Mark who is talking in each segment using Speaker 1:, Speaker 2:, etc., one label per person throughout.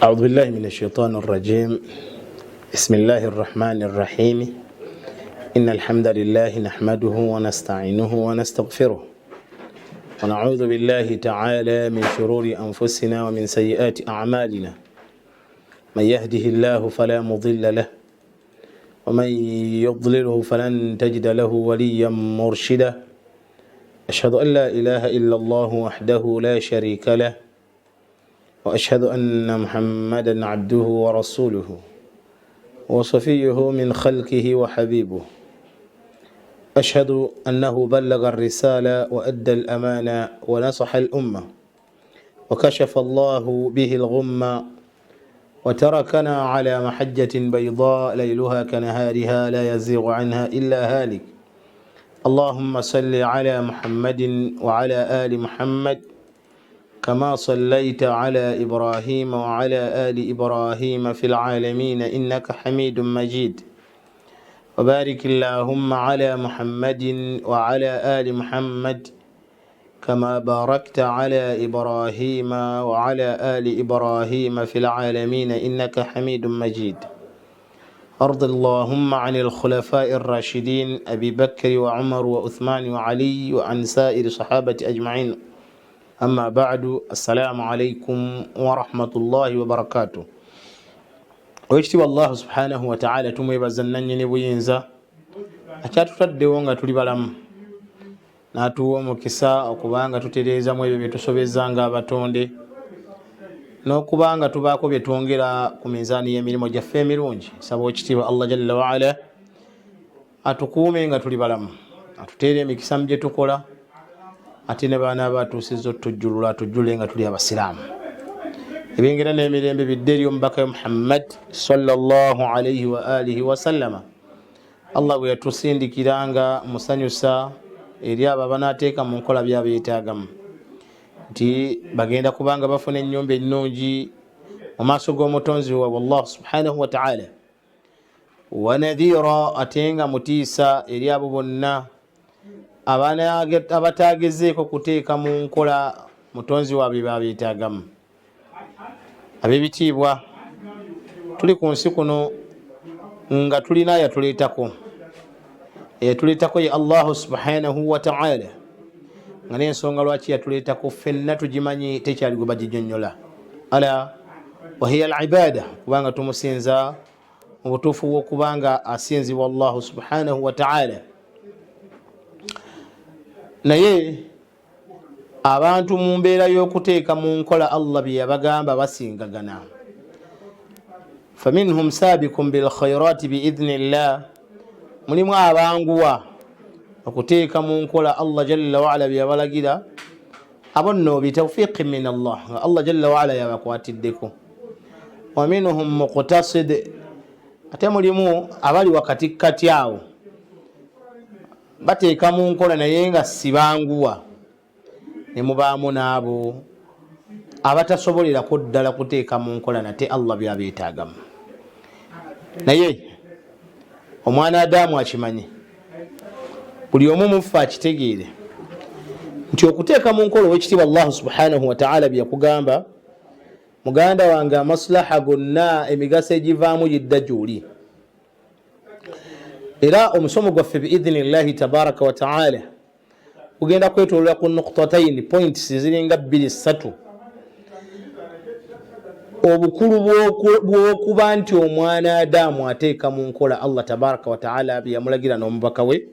Speaker 1: أعوذ بالله من الشيطان الرجيم. بسم الله الرحمن الرحيم. إن الحمد لله نحمده ونستعينه ونستغفره، ونعوذ بالله تعالى من شرور أنفسنا ومن سيئات أعمالنا. من يهده الله فلا مضل له، ومن يضلله فلن تجد له وليا مرشدا. أشهد أن لا إله إلا الله وحده لا شريك له، وأشهد أن محمدا عبده ورسوله وصفيه من خلقه وحبيبه. أشهد أنه بلغ الرسالة وأدى الأمانة ونصح الأمة، وكشف الله به الغمة، وتركنا على محجة بيضاء ليلها كنهارها، لا يزيغ عنها إلا هالك. اللهم صل على محمد وعلى آل محمد، كما صليت على إبراهيم وعلى آل إبراهيم في العالمين إنك حميد مجيد، وبارك اللهم على محمد وعلى آل محمد، كما باركت على إبراهيم وعلى آل إبراهيم في العالمين إنك حميد مجيد. أرض اللهم عن الخلفاء الراشدين أبي بكر وعمر وعثمان وعلي، وعن سائر صحابة أجمعين. أما بعد، السلام عليكم ورحمة الله وبركاته. Owekitiibwa Allah subhanahu wataala tumwebaza nannyini buyinza akyatutaddewo nga tuli balamu, n'atuwa omukisa okubanga tutereezamu ebyo byetusobeza nga abatonde, n'okubanga tubaako bye twongera ku minzaani y'emirimu gyaffe emirungi. Saba ekitiibwa Allah jalla waala atukuume nga tuli balamu, atuteere emikisa mu gye tukola, ate ne baana batuusiza otujjulula, atujjule nga tuli abasiraamu. Ebyengera n'emirembe bidde eri omubaka we Muhammad sallallahu alaihi wa alihi wasallama, Allah bwe yatusindikira nga musanyusa eri abo abanaateeka mu nkola byabeetaagamu, nti bagenda kubanga bafuna ennyumba ennungi mu maaso g'omutonzi waabwe Allah subhanahu wataala, wanadhira, ate nga mutiisa eri abo bonna abatagezeeko kuteeka mu nkola mutonzi waabwe babeetaagamu. Ab'ebitiibwa, tuli ku nsi kuno nga tulina yatuleetako. Eyatuleetako ye Allahu subhanahu wataala, nga n'ensonga lwaki yatuleetako ffenna tugimanyi, tekyali gwe baginyonyola, ala wahiya al ibada, kubanga tumusinza mu butuufu bw'okubanga asinzibwa Allahu subhanahu wataala. Naye abantu mu mbeera y'okuteeka mu nkola Allah bye yabagamba basingagana. Faminhum sabikum bilkhairati biidhni llah, mulimu abanguwa okuteeka mu nkola Allah jalla waala bye yabalagira. Abo nno bitaufiqi min Allah, nga Allah jalla waala yabakwatiddeko. Wa minhum muqtasid, ate mulimu abali wakati kati awo, bateeka mu nkola naye nga sibanguwa. Ne mubaamu n'abo abatasobolerako ddala kuteeka mu nkola nate Allah byabeetaagamu. Naye omwana Adamu akimanye, buli omu muffe akitegeere nti okuteeka mu nkola owekitiibwa Allahu subhanahu wataala byeyakugamba, muganda wange, amaslaha gonna, emigaso egivaamu gidda gyoli. Era omusomo gwaffe biidhini llahi tabaraka wataala gugenda kwetolola ku nuktataini, points ziringa bbiri ssatu: obukulu bw'okuba nti omwana Adamu ateeka mu nkola Allah tabaraka wataala byeyamulagira n'omubaka we,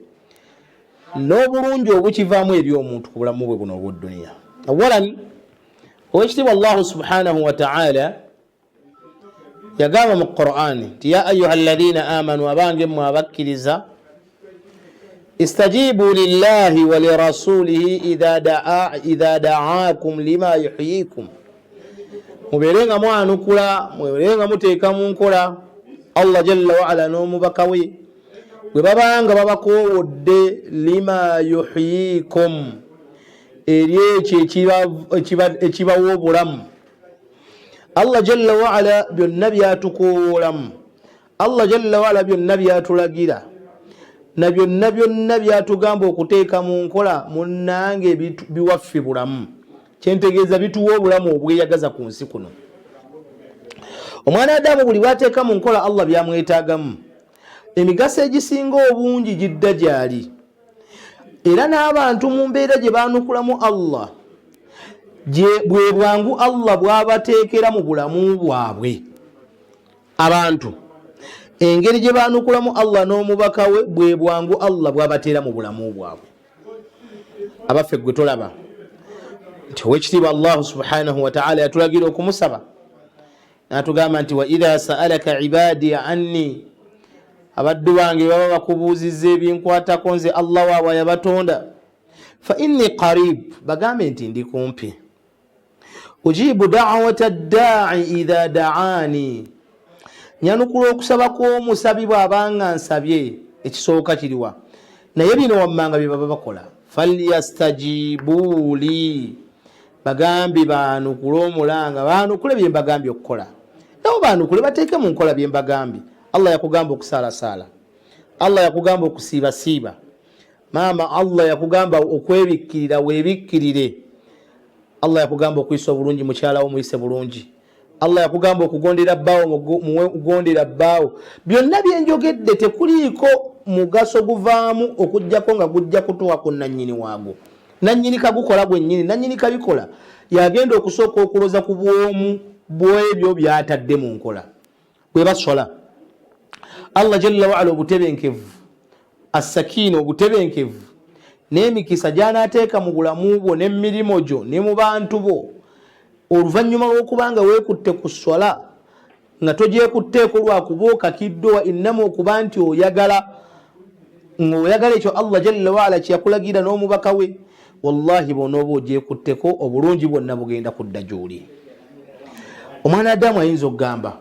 Speaker 1: n'obulungi obukivaamu eri omuntu ku bulamu bwe buno obwodduniya. Awalan, owekitiibwa Allahu subhanahu wataala yagamba mu Qurani nti: ya ayuha alladhina amanu, abange mmwe abakkiriza, istajibu lillahi wa lirasulihi idha daakum lima yuhyikum, mubeere nga mwanukula, mubeere nga muteeka mu nkola Allah jalla waala n'omubaka we bwe babanga babakoowodde, lima yuhyikum, eri ekyo ekibawa obulamu. Allah jalla waala byonna byatukowoolamu, Allah jalla waala byonna byatulagira, na byonna byonna byatugamba okuteeka mu nkola, munnange, biwaffe bulamu. Kyentegeeza, bituwa obulamu obweyagaza ku nsi kuno. Omwana Adamu buli bwateeka mu nkola Allah byamwetaagamu, emigaso egisinga obungi gidda gyali. Era n'abantu mu mbeera gye baanukulamu Allah, bwe bwangu Allah bw'abateekera mu bulamu bwabwe. Abantu engeri gye baanukulamu Allah n'omubaka we bwe bwangu Allah bw'abateera mu bulamu bwabwe. Abaffe, gwe tolaba nti owekitiibwa Allahu subhanahu wataala yatulagira okumusaba, n'atugamba nti wa idha saalaka ibadi anni, abaddu bange baba bakubuuzizza ebinkwatako nze Allah waabwe yabatonda, fa inni qarib, bagambe nti ndi kumpi, ujibu dawata ddai idha daani, nyanukula okusaba kw'omusabi bw'abanga nsabye. Ekisooka kiriwa? Naye bino wammanga bye baba bakola, falyastajibuuli, bagambe baanukule omulanga, baanukule bye mbagambye okukola, nabo baanukule bateeke mu nkola bye mbagambye. Allah yakugamba okusaalasaala, Allah yakugamba okusiibasiiba, maama Allah yakugamba okwebikkirira, weebikkirire. Allah yakugamba okuyisa obulungi mukyalawo, muyise bulungi. Allah yakugamba okugondera bbaawo, mugondera bbaawo. Byonna byenjogedde tekuliiko mugaso guvaamu okuggyako nga gujja kutuwa ku nannyini waagwo. Nannyini kagukola gwennyini, nannyini kabikola yagenda okusooka okuloza ku bwomu bw'ebyo byatadde mu nkola. Bwe basola Allah jalla waala obutebenkevu, assakiina, obutebenkevu n'emikisa gy'anaateeka mu bulamu bwo n'emirimu gyo ne mu bantu bo, oluvannyuma lw'okuba nga weekutte ku swala, nga togyekutteeko lwakuba okakiddwa, wa innamu okuba nti oyagala, ng'oyagala ekyo Allah jalla waala kyeyakulagira n'omubaka we, wallahi bw'onooba ogyekutteko obulungi bwonna bugenda kudda gy'oli. Omwana Adamu ayinza okugamba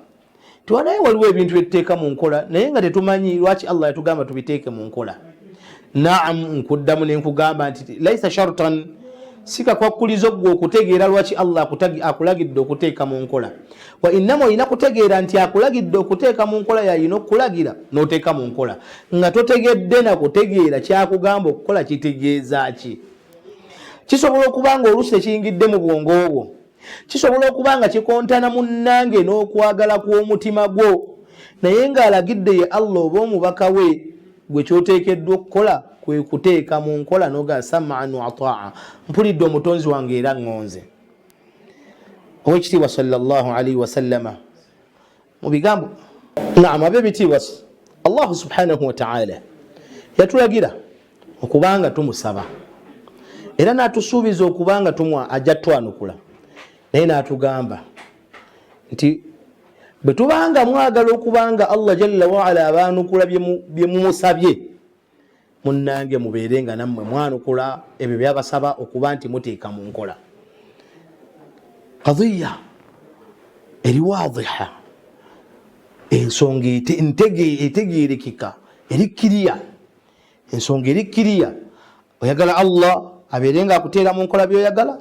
Speaker 1: tiwanaye waliwo ebintu byetuteeka mu nkola naye nga tetumanyi lwaki Allah yatugamba tubiteeke mu nkola. Naam, nkuddamu nenkugamba nti laisa shartan, si kakwakkulizo ggwe okutegeera lwaki Allah akulagidde okuteeka mu nkola, wa innama olina kutegeera nti akulagidde okuteeka mu nkola yalina okukulagira n'oteeka mu nkola nga totegedde na kutegeera kyakugamba okukola kitegeeza ki. Kisobola okuba nga oluusi tekiyingidde mu bwongo bwo, kisobola okuba nga kikontana munnange n'okwagala kw'omutima gwo, naye ng'alagidde ye Allah oba omubaka we, gwe kyoteekeddwa okukola kwe kuteeka mu nkola noga samaan wa taa, mpulidde omutonzi wange era ŋŋonze. Owekitiibwa sallallahu alaihi wasallama mu bigambo, naam, ab'ebitiibwa, Allahu subhanahu wataala yatulagira okubanga tumusaba era n'atusuubiza okubanga tumwa ajja twanukula, naye n'atugamba nti bwe tubanga mwagala okubanga Allah jalla waala abaanukula bye mumusabye, munnange mubeere nga nammwe mwanukula ebyo byabasaba okuba nti muteeka mu nkola. Qadiya eri wadiha, ensonga etegeerekeka, eri kiriya, ensonga eri kiriya. Oyagala Allah abeere nga akuteera mu nkola byoyagala,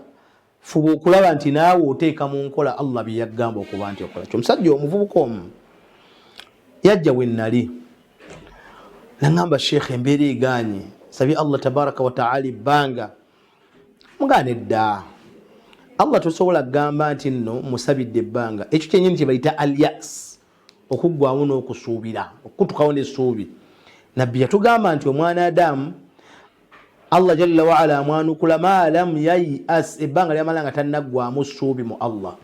Speaker 1: fuba okulaba nti naawe oteeka mu nkola Allah bye yagamba okuba nti okola. Omusajja omuvubuka omu yajja we nnali naŋŋamba, sheekh, embeera egaanye, nsabye Allah tabaraka wataala ebbanga. Mugaana edda, Allah tosobola kugamba nti nno musabidde ebbanga. Ekyo kyenyini kye bayita alyas, okuggwamu n'okusuubira, okukutukawo n'essuubi. Nabbi yatugamba nti omwana Adamu Allah jalla waala amwanukula ma lam yayas, ebbanga lyamala nga tannaggwamu ssuubi mu Allah.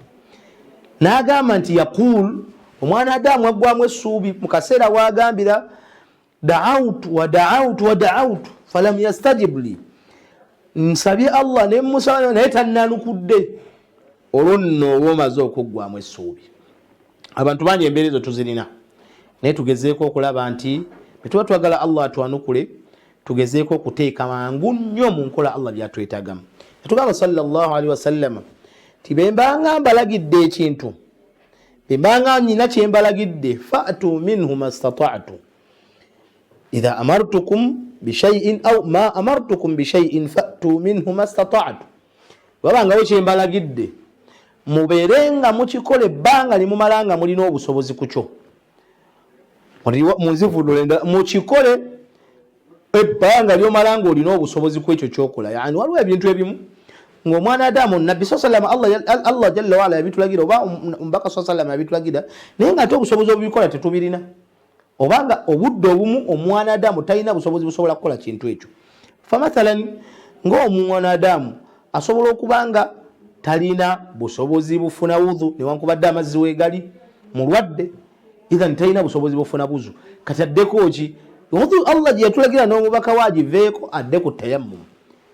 Speaker 1: N'agamba nti yaqul, omwana Adamu aggwamu essuubi mu kaseera wagambira daautu wa daautu wa daautu falam yastajib li, nsabye Allah nemusaba naye tannanukudde. Olwo nno oba omaze okuggwamu essuubi. Abantu bangi embeera ezo tuzirina, naye tugezeeko okulaba nti bwe tuba twagala Allah atwanukule, tugezeeko okuteeka mangu nnyo mu nkola Allah byatwetagamu. Yatugamba sallallahu alaihi wasallama nti bembanga mbalagidde ekintu, bembanga nyina kyembalagidde, fatu minhu mastatatu, idha amartukum bishaiin au ma amartukum bishaiin fatu minhu mastatatu, babangawo kyembalagidde mubeere nga mukikola ebbanga limumala nga mulina obusobozi kukyo. Munzivunula endala, mukikole ebbanga lyomala nga olina obusobozi ku ekyo kyokola. Yani waliwo ebintu ebimu Ngaomwana Adamu, Nabbi saa salama, Allah jalla waala yabitulagira oba omubaka saa salama yabitulagira, naye nga ate obusobozi obubikola tetubirina, obanga obudde obumu omwana Adamu talina busobozi busobola kukola kintu ekyo. Famathalan, ngaomwana Adamu asobola okuba nga talina busobozi bufuna wudhu newankubadde amazzi wegali, mulwadde, ithan talina busobozi bufuna buzu. Kati addeko ki? Wudhu Allah gye yatulagira n'omubaka we agiveeko, adde ku tayammum.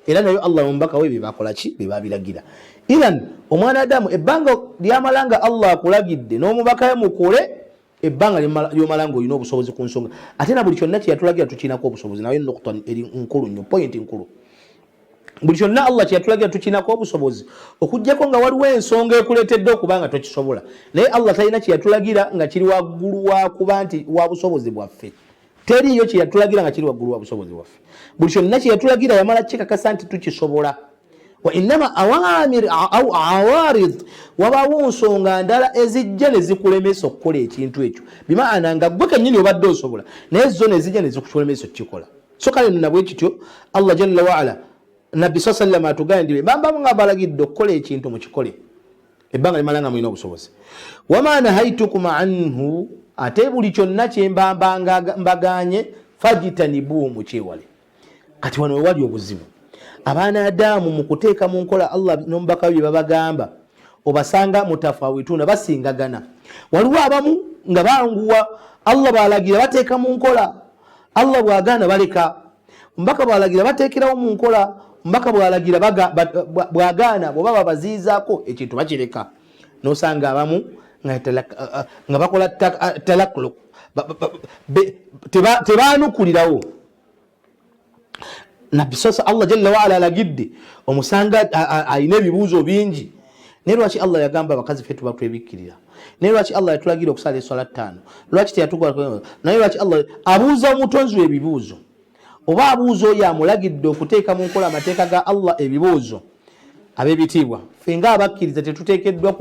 Speaker 1: Era nayo Allah n'omubaka we byebakola ki? Byebabiragira. Ithan omwana Adamu ebbanga lyamala nga Allah akulagidde n'omubaka we mukole, ebbanga lyomala nga olina obusobozi ku nsonga, ate na buli kyonna kyeyatulagira tukirinako obusobozi. Naye nukta eri nkulu nnyo, point nkulu. Buli kyonna Allah kyeyatulagira tukirinako obusobozi, okugjako nga waliwo ensonga ekuleetedde okuba nga tokisobola. Naye Allah talina kyeyatulagira nga kiri waggulu wakuba nti wa busobozi bwaffe. Teriiyo kyeyatulagira nga kiri waggulu wa busobozi bwaffe. Buli kyonna kyeyatulagira yamala kikakasa nti tukisobola. Wa innama awamir au awarid, wabaawo nsonga ndala ezijja ne zikulemesa okukola ekintu ekyo, bimaana nga gwe kennyini obadde osobola, naye zo ne zijja ne zikulemesa okukikola. So kale nabwe kityo Allah jalla waala, Nabbi saa sallama atugambye nti bamba nga balagidde okukola ekintu, mukikole ebbanga limala nga mulina obusobozi. Wama nahaitukum anhu, ate buli kyonna kyemba mbaganye, fajtanibuhu, mukyewale. Kati wano wewali obuzibu. Abaana Adamu mu kuteeka mu nkola Allah n'omubaka we bye babagamba, obasanga mutafawituna, basingagana. Waliwo abamu nga banguwa, Allah bwalagira bateeka mu nkola, Allah bwagaana baleka, omubaka bwalagira bateekerawo mu nkola, omubaka bwalagira bwagaana bwoba babaziizaako ekintu bakireka. Nosanga abamu nga bakola talakulu, tebanukulirawo Nabbi sasa Allah jalla waala alagidde, omusanga alina ebibuuzo bingi. Naye lwaki Allah yagamba abakazi fe tuba twebikkirira? Naye lwaki Allah yatulagira okusala eswala ttaano? Lwaki teyatukola? Naye lwaki Allah abuuza omutonzi we ebibuuzo, oba abuuza oyo amulagidde okuteeka mu nkola amateeka ga Allah ebibuuzo? Ab'ebitiibwa, ffe nga abakkiriza tetuteekeddwa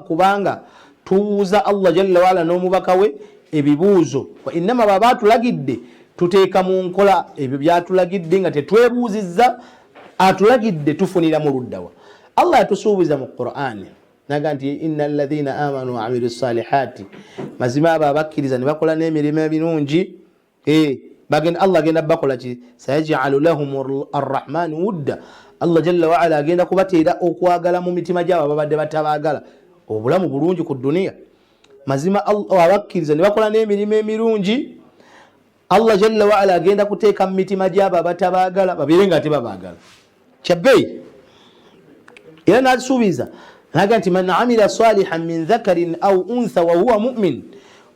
Speaker 1: kubanga tubuuza Allah jalla waala n'omubaka we ebibuuzo. Innama baba atulagidde, tuteeka mu nkola ebyo byatulagidde nga tetwebuuzizza. Atulagidde, tufuniramu luddawa? Allah yatusuubiza mu Qur'ani naga nti inna alladhina amanu wa amilu salihati, mazima abo abakkiriza ne bakola n'emirimu emirungi, Allah agenda bakola ki? Sayajalu lahum arrahmani wudda. Allah jalla waala agenda kubateera okwagala mu mitima gyabo ababadde batabaagala, obulamu bulungi ku duniya. Mazima abakkiriza ne bakola n'emirimu emirungi, Allah jalla waala agenda kuteeka mu mitima gyabo abatabaagala babeere nga tebabaagala. Kyabbeeyi. Era nasuubiza naga nti man amila salihan min dhakarin au untha wahuwa mumin,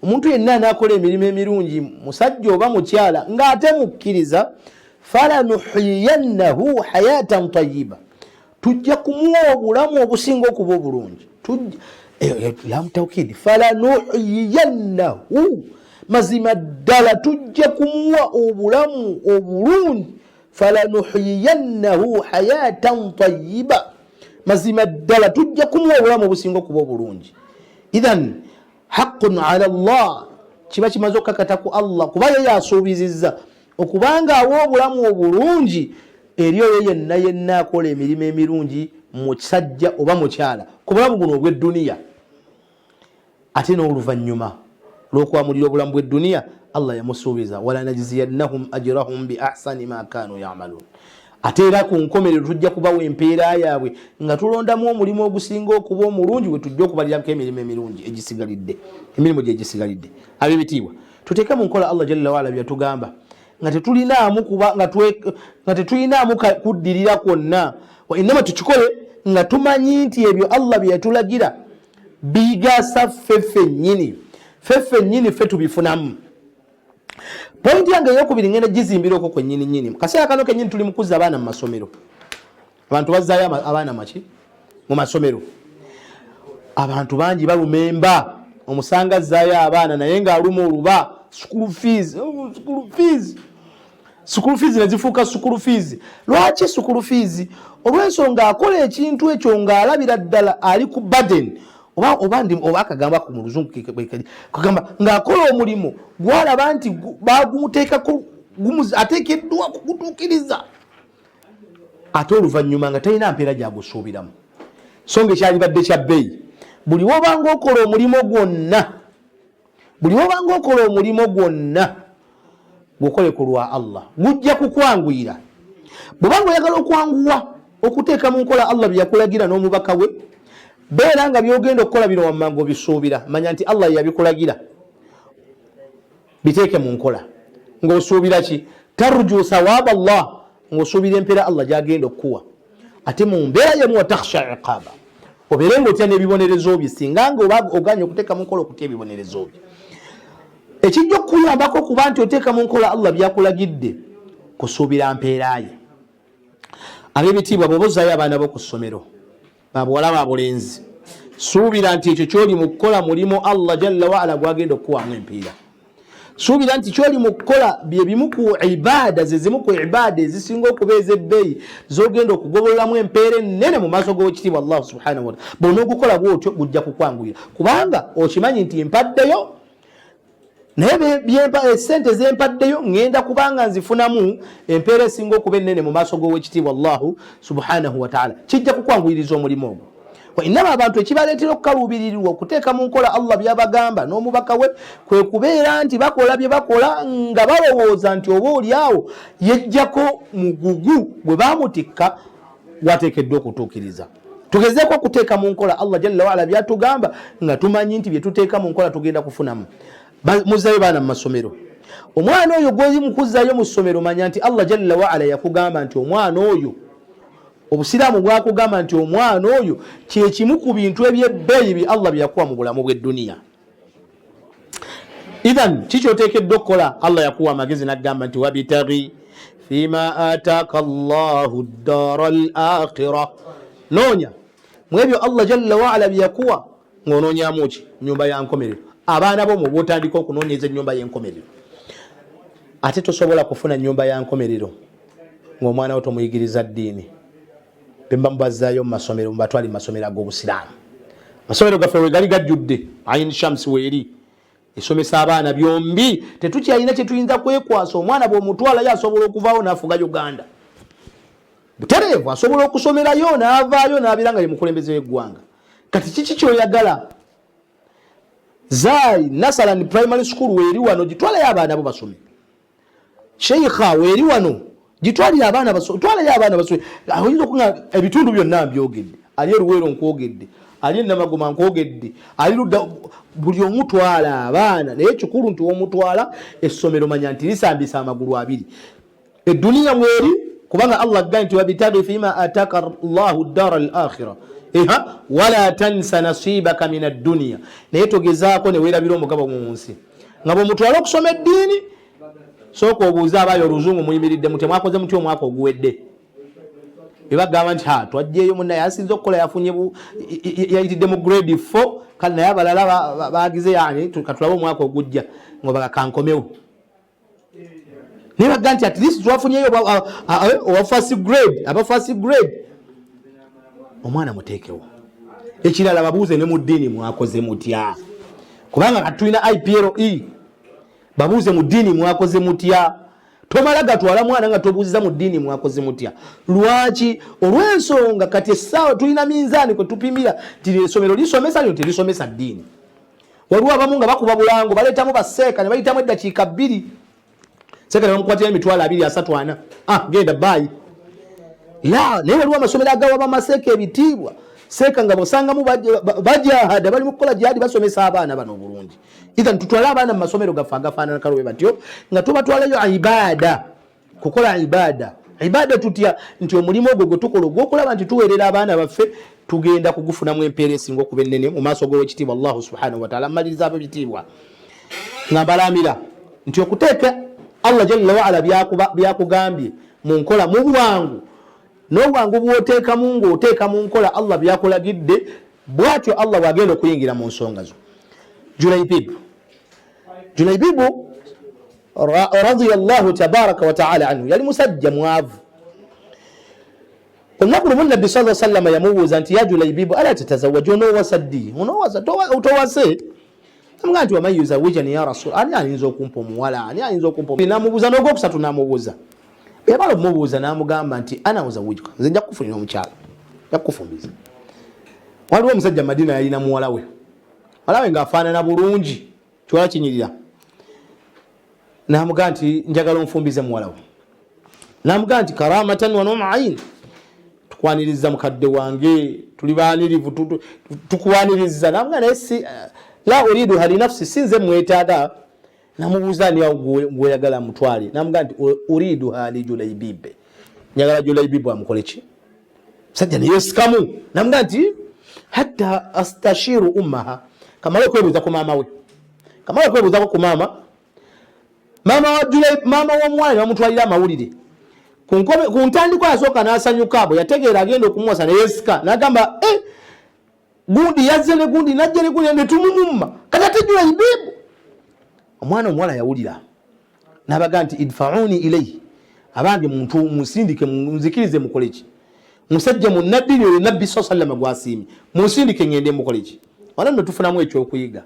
Speaker 1: omuntu yenna anakola emirimu emirungi, musajja oba mukyala, ng'ate mukkiriza, falanuhyiyannahu hayatan tayiba, tujja kumuwa obulamu obusinga okuba obulungi. Lam taukidi, falanuhyiyannahu, mazima ddala tujja kumuwa obulamu obulungi. Falanuhyiyannahu hayatan tayiba, mazima ddala tujja kumuwa obulamu obusinga okuba obulungi. Ithan haqqun ala Allah, kiba kimaze okukakata ku Allah, kuba ye yasuubizizza okubanga awa obulamu obulungi eri oyo yenna yenna akola emirimu emirungi, musajja oba mukyala, ku bulamu buno obw'edduniya. Ate n'oluvannyuma lw'okwamulira obulamu bw'edduniya, Allah yamusuubiza walanajziyannahum ajrahum bi ahsani ma kanu yamalun, ate era ku nkomerero tujja kubawa empeera yaabwe nga tulondamu omulimu ogusinga okuba omulungi, we tujja okubalirako emirimu emirungi egisigalidde, emirimu gye egisigalidde. Ab'ebitiibwa, tuteeke mu nkola Allah jalla waala byatugamba nga tetulinaamu kuba nga tetulinaamu kuddirira kwonna. Inama tukikole nga tumanyi nti ebyo Allah bye yatulagira bigasa ffe ffennyini, ffe ffennyini ffe tubifunamu. Point yange eyokubiri ngenda gizimbira okwo kwennyini nnyini. Kaseera kano kennyini tuli mu kuzza abaana mu masomero. Abantu bazzaayo abaana maki? Mu masomero. Abantu bangi baluma emba, omusanga azzaayo abaana naye ng'aluma oluba school fees, oh, school fees, school fees, nezifuuka school fees. Lwaki school fees? Olw'ensonga akola ekintu ekyo ng'alabira ddala ali ku burden, oba oba ndi oba akagamba mu luzungu kagamba ng'akola omulimu gwalaba nti bagumuteekako, ateekeddwa kugutuukiriza. Ate oluvannyuma nga talina mpeera gyagusuubiramu, so nga ekyalibadde kya bbeeyi. Buli wobanga okola omulimu gwonna, buli wobanga okola omulimu gwonna, gukole ku lwa Allah, gujja kukwanguyira. Bwobanga oyagala okwanguwa okuteeka mu nkola Allah byeyakulagira n'omubaka we, beera nga byogenda okukola bino wammanga obisuubira. Manya nti Allah yeyabikulagira, biteeke mu nkola ng'osuubira ki? Tarju thawaba Allah, ng'osuubira empeera Allah gyagenda okukuwa, ate mu mbeera yemu watakhsha iqaba, obeere ng'otya n'ebibonerezo bye, singa nga oba oganye okuteeka mu nkola okutya ebibonerezo bye. Ekijja okukuyambako okuba nti oteeka mu nkola Allah byakulagidde, kusuubira mpeera ye. Ab'ebitiibwa, bw'oba ozaayo abaana bo ku ssomero, babuwala babulenzi, suubira nti ekyo kyoli mu kukola mulimu Allah jalla waala gwagenda okukuwamu empiira. Suubira nti kyoli mu kukola byebimu ku ibaada, zezimu ku ibaada ezisinga okuba ez'ebbeeyi zogenda okugobololamu empeera ennene mu maaso g'owekitiibwa Allah subhanahu wataala. Bw'onoogukola bwotyo, gujja kukwanguyira, kubanga okimanyi nti mpaddeyo, naye esente zempaddeyo ŋŋenda kubanga nzifunamu empeera esinga okuba ennene mu maaso g'owekitiibwa Allahu subhanahu wataala. Kijja kukwanguyiriza omulimu ogwo. Inama abantu ekibaleetera okukaluubirirwa okuteeka mu nkola Allah byabagamba n'omubaka we, kwe kubeera nti bakola bye bakola nga balowooza nti oba oli awo yejjako mugugu gwe bamutikka wateekeddwa okutuukiriza. Tugezeeko okuteeka mu nkola Allah jalla waala byatugamba, nga tumanyi nti byetuteeka mu nkola tugenda kufunamu. Muzzayo baana mu masomero. Omwana oyo gwoli mukuzzayo mu ssomero, manya nti Allah jalla waala yakugamba nti omwana oyo, obusiraamu bwakugamba nti omwana oyo kyekimu ku bintu ebyebbeeyi bi Allah byeyakuwa mu bulamu bw'edduniya. Ithan kikyoteekeddwa okukola? Allah yakuwa amagezi nagamba nti wabitagi fima ataaka llahu ddara al akhira, noonya mu ebyo Allah jalla waala byeyakuwa, ng'onoonyamu ki? Nyumba ya nkomerero. Abaana bo mwoba otandika okunoonyeza ennyumba y'enkomerero, ate tosobola kufuna nyumba ya nkomerero ng'omwana wo tomuyigiriza ddiini. Bemba mubazaayo mu masomero, mubatwale mu masomero ag'obusiraamu. Amasomero gaffe wegali gajjudde, Ain Shams weeri esomesa abaana byombi. Tetukyalina kyetuyinza kwekwasa. Omwana bw'omutwalayo asobola okuvaawo n'afuga Uganda butereevu, asobola okusomerayo n'avaayo n'abeera nga ye mukulembeze w'eggwanga. Kati kiki kyoyagala? Zai Nasalan Primary School weeri wano, gitwalayo abaana bo basome. Sheikha weeri wano, gitwalire abaana basome, twalayo abaana basome. Oyinza okuga ebitundu byonna mbyogedde, ali eruweero nkwogedde, ali enamagoma nkwogedde, ali ludda, buli omutwala abaana. Naye ekikulu nti omutwala essomero, manya nti lisambisa amagulu abiri, eduniya mweri, kubanga Allah agambye nti wabitagi fima ataka llahu ddara al akhira eha wala tansa nasibaka min adduniya. Naye togezaako neweerabira omugabo mu nsi. Nga bwomutwala okusoma eddiini, sooka obuuze abaayo oluzungu, muyimiridde mutya, mwakoze mutya omwaka oguwedde? Bebagamba nti ha, twajjeeyo munaye asinza okukola yafunye, yayitidde mu grade 4, kale naye abalala bagize, yani katulabe omwaka ogujja nga kankomewo. Naye baga nti at least twafunyeyo owa first grade, aba first grade, omwana muteekewo. Ekirala, babuuze ne mu ddiini mwakoze mutya, kubanga kati tulina IPLE. Babuuze mu ddiini mwakoze mutya. Tomala gatwala mwana nga tobuuziza mu ddiini mwakoze mutya. Lwaki? Olw'ensonga kati essaawa tulina minzaani kwe tupimira nti essomero lisomesa lyo terisomesa ddiini. Waliwo abamu nga bakuba bulango, baleetamu baseeka ne bayitamu eddakiika 2, seeka ne bamukwatira 20,000, 30, 40, ah, genda baayi la. Naye waliwo amasomero agawa bamaseeka ebitiibwa, seeka nga bosangamu bajahada, bali mu kukola jihadi, basomesa abaana bano obulungi. Ithan tutwale abaana mu masomero gaffe agafaanana kalobe batyo, nga tubatwalayo ibaada, kukola ibaada. Ibaada tutya? Nti omulimu ogwo gwe tukola ogw'okulaba nti tuweerera abaana baffe, tugenda kugufunamu empeera esinga okuba ennene mu maaso g'owekitiibwa Allahu subhanahu wataala. Mmaliriza, ab'ebitiibwa, nga mbalamira nti okuteeka Allah jalla waala byakugambye mu nkola mu bwangu, n'obwangu bw'oteekamu ng'oteeka mu nkola Allah byakulagidde, bw'atyo Allah bw'agenda okuyingira mu nsonga zo. Julaibibu, Julaibibu radiyallahu tabaraka wataala anhu yali musajja mwavu. Olunaku lumu Nabbi sa sallama yamubuuza nti ya Julaibibu, ala tatazawaja, onoowasa ddi? Onoowasa towase? Amugaa nti waman yuzawijani ya rasul, ani ayinza okumpa omuwala? Ani ayinza okumpa? Namubuuza n'ogwokusatu, namubuuza. Yamala omubuuza n'amugamba nti ana uzawijuka, nze nja kukufunira omukyala, nja kukufumbiza. Waliwo omusajja Madina yalina muwala we, muwala we ng'afaanana bulungi, kiwala kinyirira. N'amugamba nti njagala onfumbize muwala we. N'amugamba nti karamatan wa numa ain, tukwaniriza mukadde wange, tuli baanirivu, tukwaniriza. N'amugamba naye si la uriduha li nafsi, si nze mwetaaga. Namubuuza ani awo gweyagala mutwale, namugamba nti uriduha li Julaibibe, njagala Julaibibu amukole ki. Musajja neyesikamu, namugamba nti hatta astashiru ummaha, kamale okwebuuza ku maama we, kamale okwebuuzako ku maama, maama wa Julai, maama w'omuwala ne bamutwalira amawulire. Ku ntandikwa yasooka n'asanyuka, bwe yategeera agenda okumuwasa neyesika, n'agamba gundi yazze ne gundi najja ne gundi ne tumumumma, kati ate Julaibibu. Omwana omuwala yawulira n'abaga nti idfauni ilaihi, abange muntu munsindike, munzikirize mukole ki, musajja munnaddiini oyo nabbi sa sallama gwasiimye, munsindike ngende mukole ki. Wano nno tufunamu ekyokuyiga.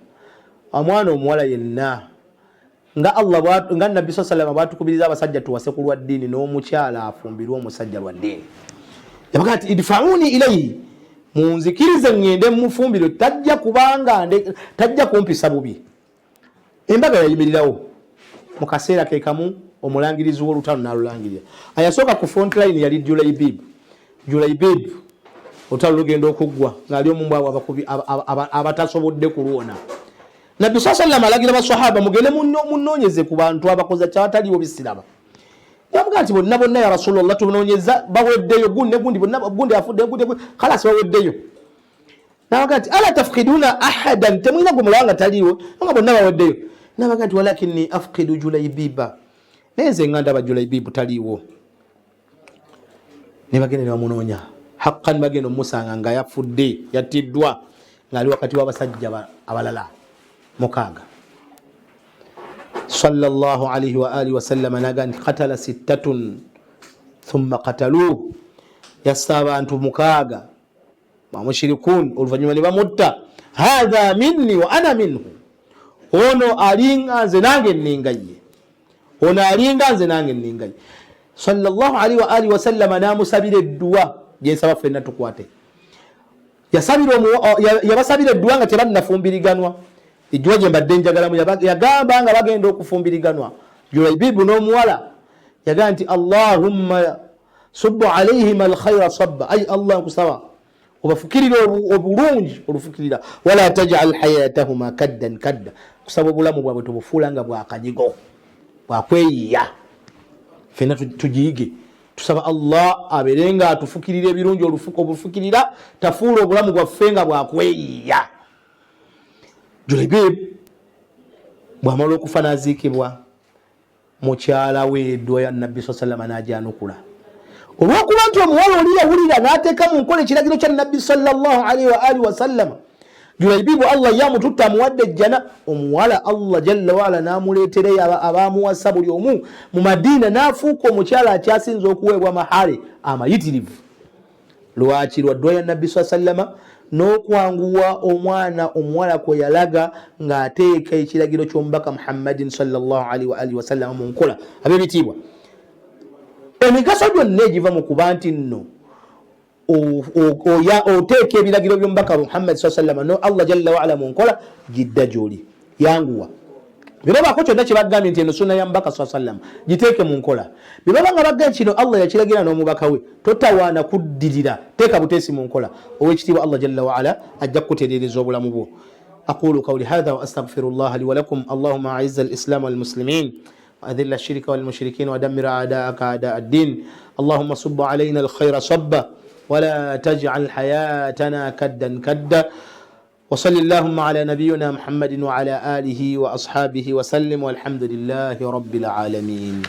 Speaker 1: Omwana omuwala yenna nga Allah nga nabbi sa sallama bwatukubiriza abasajja tuwase ku lwa ddiini, n'omukyala afumbirwe omusajja lwa ddiini. Yabaga nti idfauni ilaihi, munzikirize ngende mufumbirwe, tajja kubanga tajja kumpisa bubi. Embaga yayimirirawo mu kaseera ke kamu, omulangirizi w'olutalo n'alulangirira. Ayasooka ku front line yali Julaibib. Julaibib olutalo lugenda okuggwa ng'ali omu mu abo abatasobodde kulwona. Nabbi sa sallam alagira basahaba mugende munoonyeze ku bantu abakoza kyataliwo bisiraba. Yamugaa nti bonna bonna ya Rasulallah tunoonyeza baweddeyo, gundi ne gundi bonna, gundi afudde, gundi khalasi baweddeyo. Nabaga nti ala tafkiduna ahadan, temulina gwe mulaba nga taliiwo, nga bonna baweddeyo. Nabaga nti walakinni afkidu Julaibiba, naye nze nga ndaba Julaibibu taliiwo. Ne bagenda ne bamunoonya haqqan, bagenda omusanga nga yafudde, yattiddwa ng'ali wakati w'abasajja abalala mukaaga. Sallallahu alaihi wa alihi wasallama naga nti katala sittatun thumma qataluuhu, yassa abantu mukaaga bamushirikun, oluvannyuma ne bamutta. Hatha minni wa ana minhu, ono alinga nze nange nninga ye, ono alinga nze nange nninga ye. Sallallahu alaihi wa alihi wasallama n'amusabira edduwa gyensaba ffenna tukwate. Yabasabira edduwa nga tebannafumbiriganwa. Edduwa gye mbadde njagalamu, yagamba nga bagenda okufumbiriganwa Julaibibu n'omuwala, yagamba nti Allahumma subbu alaihim alkhaira sabba, ai Allah nkusaba obafukirire obulungi olufukirira, wala tajal hayatahuma kaddan kadda, kusaba obulamu bwabwe tobufuula nga bwakanyigo bwakweyiya. Fenna tugiyige, tusaba Allah abeere nga atufukirira ebirungi obufukirira, tafuula obulamu bwaffe nga bwakweyiya. Julaibibu bwamala okufa n'aziikibwa, mukyala we edduwa ya nabbi sa sallama n'agyanukula. Olw'okuba nti omuwala oli yawulira n'ateeka mu nkola ekiragiro kya nabbi sallallahu alaihi wa alihi wasallama, Julaibibu Allah yamututte amuwadde ejjana. Omuwala Allah jalla waala n'amuleetereyo abamuwasa buli omu mu Madiina, n'afuuka omukyala akyasinza okuweebwa mahale amayitirivu. Lwaki? Lwa ddwa ya nabbi sa sallama n'okwanguwa omwana omuwala kwe yalaga ng'ateeka ekiragiro ky'omubaka Muhammadin sallallahu alaihi wa alihi wasallama mu nkola. Ab'ebitiibwa, emigaso gyonna egiva mu kuba nti nno oteeka ebiragiro by'omubaka Muhammad sa sallama no Allah jalla waala mu nkola gidda gy'oli. Yanguwa, bwe babaako kyonna kye bagambye nti eno sunna ya mubaka sa sallama, giteeke mu nkola. Bwe baba nga bagambye kino Allah yakiragira n'omubaka we, totawaana kuddirira, teeka buteesi mu nkola. Owekitiibwa Allah jalla waala ajja kukutereereza obulamu bwo. Aqulu qawli hatha wa astaghfiru llaha li wa lakum. Allahumma aizza alislam walmuslimin وأذل الشرك والمشركين ودمر أعداءك أعداء الدين. اللهم صب علينا الخير صبا ولا تجعل حياتنا كدا كدا. وصل اللهم على نبينا محمد وعلى آله وأصحابه وسلم، والحمد لله رب العالمين.